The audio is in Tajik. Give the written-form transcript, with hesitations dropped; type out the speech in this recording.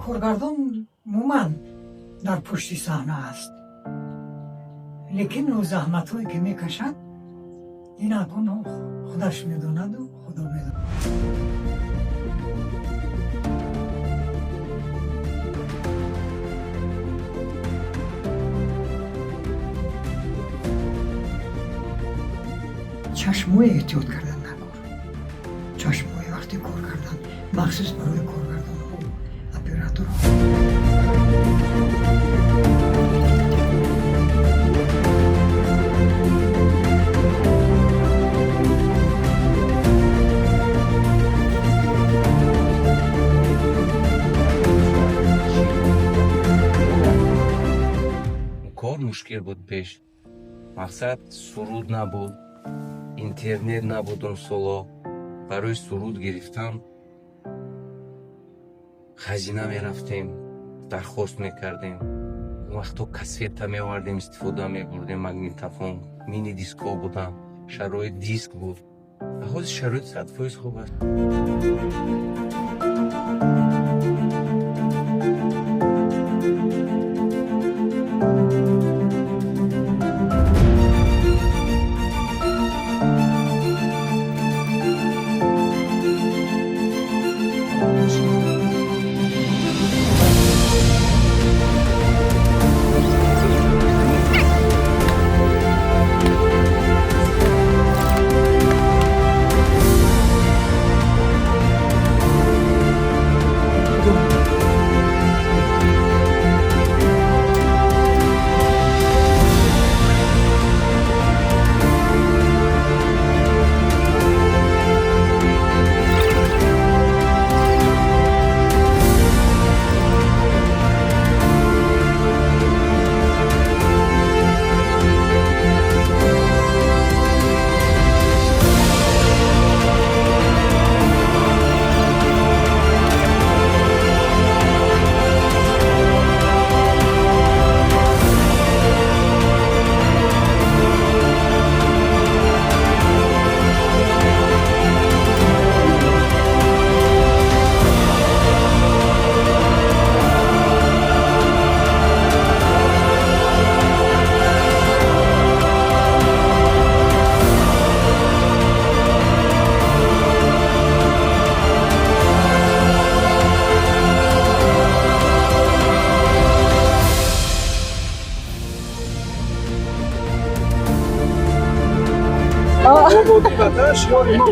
Коргардон умуман дар пушти саҳна аст, лекин ӯ заҳматҳое ки мекашад, ин акун худаш медонаду Худо медонад. Чашмҳои эҳтиёт кардан накор, чашмҳои вақти кор кардан, махсус барои коргардонҳо, операторҳо. Кор мушкил буд пеш. Мақсад, суруд набуд, интернет набуд. Он соло барои суруд гирифтан хазина мерафтем, дархост мекардем. Он вақто кассета меовардем, истифода мебурдем, магнитофон, мини дискҳо буданд, шароит диск буд. Ҳозир шароит 100% хуб аст. Ободи ватан шиори мо.